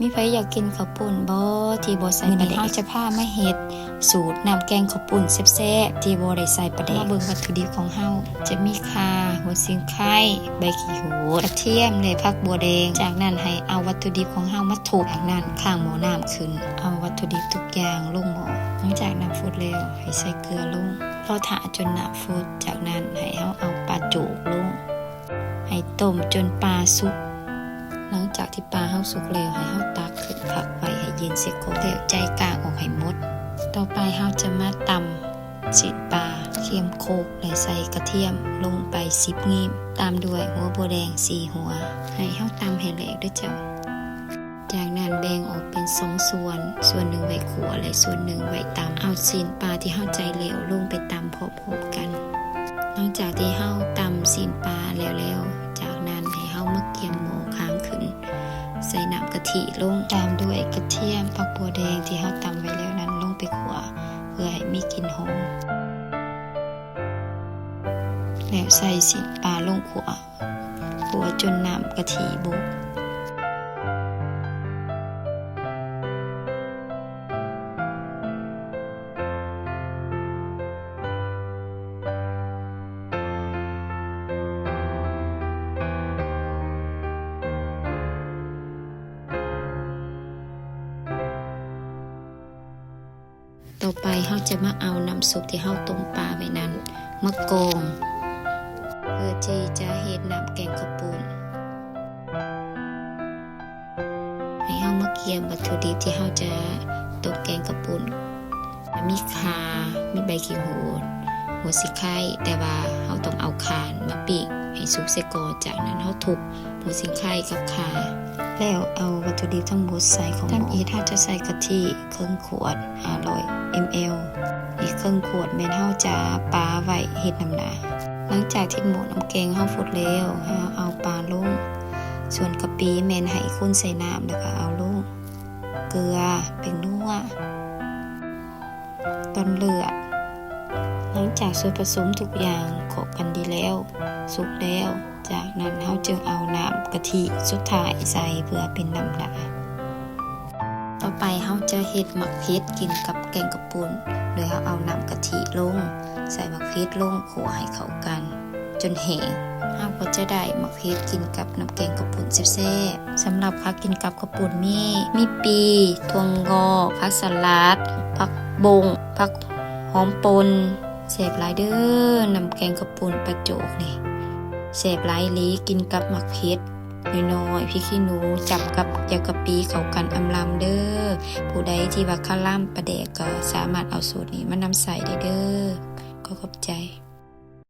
ມີໃຜຢາກກິນເຂົ້າປຸ້ນບໍ່ທີ່ບໍ່ໃສ່ປາແດກ? ມື້ນີ້ເຮົາຈະພາມາເຮັດສູດນ້ຳແກງເຂົ້າປຸ້ນແຊບໆ ທີ່ບໍ່ໄດ້ໃສ່ປາແດກ. ມາເບິ່ງວັດຖຸດິບຂອງເຮົາ ຈະມີຂ່າ, ຫົວສີໄຄ, ໃບຂີ້ຫູດ, ກະທຽມ ແລະ ຜັກບົວແດງ. ຈາກນັ້ນໃຫ້ເອົາວັດຖຸດິບຂອງເຮົາມາທຸບ. ຈາກນັ້ນຄ້າງໝໍ້ນ້ຳຂຶ້ນ ເອົາວັດຖຸດິບທຸກຢ່າງລົງໝໍ້. ຫຼັງຈາກນ້ຳຟົດແລ້ວ ໃຫ້ໃສ່ເກືອລົງ ລໍຖ້າຈົນນ້ຳຟົດ. ຈາກນັ້ນໃຫ້ເຮົາເອົາປາໂຈກລົງ ໃຫ້ຕົ້ມຈົນປາສຸກ. ຫຼັງຈາກທີ່ປາເຮົາສຸກແລ້ວ ໃຫ້ເຮົາຕັກຂຶ້ນພັກໄວ້ໃຫ້ເຢັນເສຍກ່ອນ ແລ້ວໃຈກາງອອກໃຫ້ໝົດ. ຕໍ່ໄປເຮົາຈະມາຕຳຊີ້ນປາ ຄຽມໂຄກ ແລະ ໃສ່ກະທຽມລົງໄປສິບງີ້ມ ຕາມດ້ວຍຫົວບົວແດງສີ່ຫົວ. ໃຫ້ເຮົາຕຳໃຫ້ແຫຼກເດີ້ເຈົ້າ. ຈາກນັ້ນແບ່ງອອກເປັນສອງສ່ວນ, ສ່ວນໜຶ່ງໄວ້ຂົ້ວ ແລະ ສ່ວນໜຶ່ງໄວ້ຕຳ. ເອົາຊີ້ນປາທີ່ເຮົາໃຈແລ້ວລົງໄປຕຳພ້ອມ ພ້ອມກັນ. ຫຼັງຈາກທີ່ເຮົາຕຳຊີ້ນປາແລ້ວແລ້ວ ຈາກນັ້ນໃຫ້ເຮົາມາກຽມໝໍ້ຄາງຂຶ້ນ ໃສ່ນ້ຳກະທິລົງ ຕາມດ້ວຍກະທຽມ, ຜັກບົວແດງທີ່ເຮົາຕຳໄວ້ແລ້ວນັ້ນລົງໄປຂົ້ວ ເພື່ອໃຫ້ມີກິ່ນຫອມ ແລ້ວໃສ່ຊີ້ນປາລົງຂົ້ວ ຂົ້ວຈົນນ້ຳກະທິບົກ. ຕໍ່ໄປເຮົາຈະມາເອົານ້ຳຊຸບທີ່ເຮົາຕົ້ມປາໄວ້ນັ້ນມາກອງ ເພື່ອທີ່ຈະເຮັດນ້ຳແກງເຂົ້າປຸ້ນ. ໃຫ້ເຮົາມາກຽມວັດຖຸດິບທີ່ເຮົາຈະຕົ້ມແກງເຂົ້າປຸ້ນ. ມີຂ່າ, ມີໃບຂີ້ຫູດ, ຫົວສີໄຄ, ແຕ່ວ່າເຮົາຕ້ອງເອົາຂ່າມາປີ້ງໃຫ້ສຸກເສຍກ່ອນ. ຈາກນັ້ນເຮົາທຸບຫົວສີໄຄກັບຂ່າ ແລ້ວເອົາວັດຖຸດິບທັງໝົດໃສ່ເຂົ້າໝໍ້. ທຳອິດເຮົາຈະໃສ່ກະທິ ເຄິ່ງຂວດ ຫ້າຮ້ອຍເອັມແອລ ອີກເຄິ່ງຂວດແມ່ນເຮົາຈະປາໄວ້ເຮັດນ້ຳໜ້າ. ຫຼັງຈາກທີ່ໝໍ້ນ້ຳແກງເຮົາຟົດແລ້ວ ໃຫ້ເຮົາເອົາປາລົງ. ສ່ວນກະປິແມ່ນໃຫ້ຄົນໃສ່ນ້ຳ ແລ້ວກໍເອົາລົງ. ເກືອ, ແປ້ງນົວ, ຕອນເລືອດ. ຫຼັງຈາກສ່ວນປະສົມທຸກຢ່າງເຂົ້າກັນດີແລ້ວ ສຸກແລ້ວ ຈາກນັ້ນເຮົາຈຶ່ງເອົານ້ຳກະທິສຸດທ້າຍໃສ່ເພື່ອເປັນນ້ຳໜ້າ. ຕໍ່ໄປເຮົາຈະເຮັດໝາກເຜັດກິນກັບແກງເຂົ້າປຸ້ນ ໂດຍເຮົາເອົານ້ຳກະທິລົງ ໃສ່ໝາກເຜັດລົງ ຂົ້ວໃຫ້ເຂົ້າກັນຈົນແຫ້ງ. ເຮົາກໍຈະໄດ້ໝາກເຜັດກິນກັບນ້ຳແກງເຂົ້າປຸ້ນແຊບໆ. ສຳລັບຜັກກິນກັບເຂົ້າປຸ້ນມີ ມີປີ, ຖົ່ວງອກ, ຜັກສະຫຼັດ, ຜັກບົ້ງ, ຜັກຫອມປົ່ນ. ແຊບຫຼາຍເດີ້ ນ້ຳແກງເຂົ້າປຸ້ນປາໂຈກນີ້ ແຊບຫຼາຍອີ່ຫຼີ. ກິນກັບໝາກເຜັດນ້ອຍໆ ພິກຂີ້ໜູ ຈ້ຳກັບແຈ່ວກະປິເຂົ້າກັນອຳລຳເດີ້. ຜູ້ໃດທີ່ວ່າຄາລຳປາແດກ ກໍສາມາດເອົາສູດນີ້ມານຳໃຊ້ໄດ້ເດີ້. ຂໍຂອບໃຈ.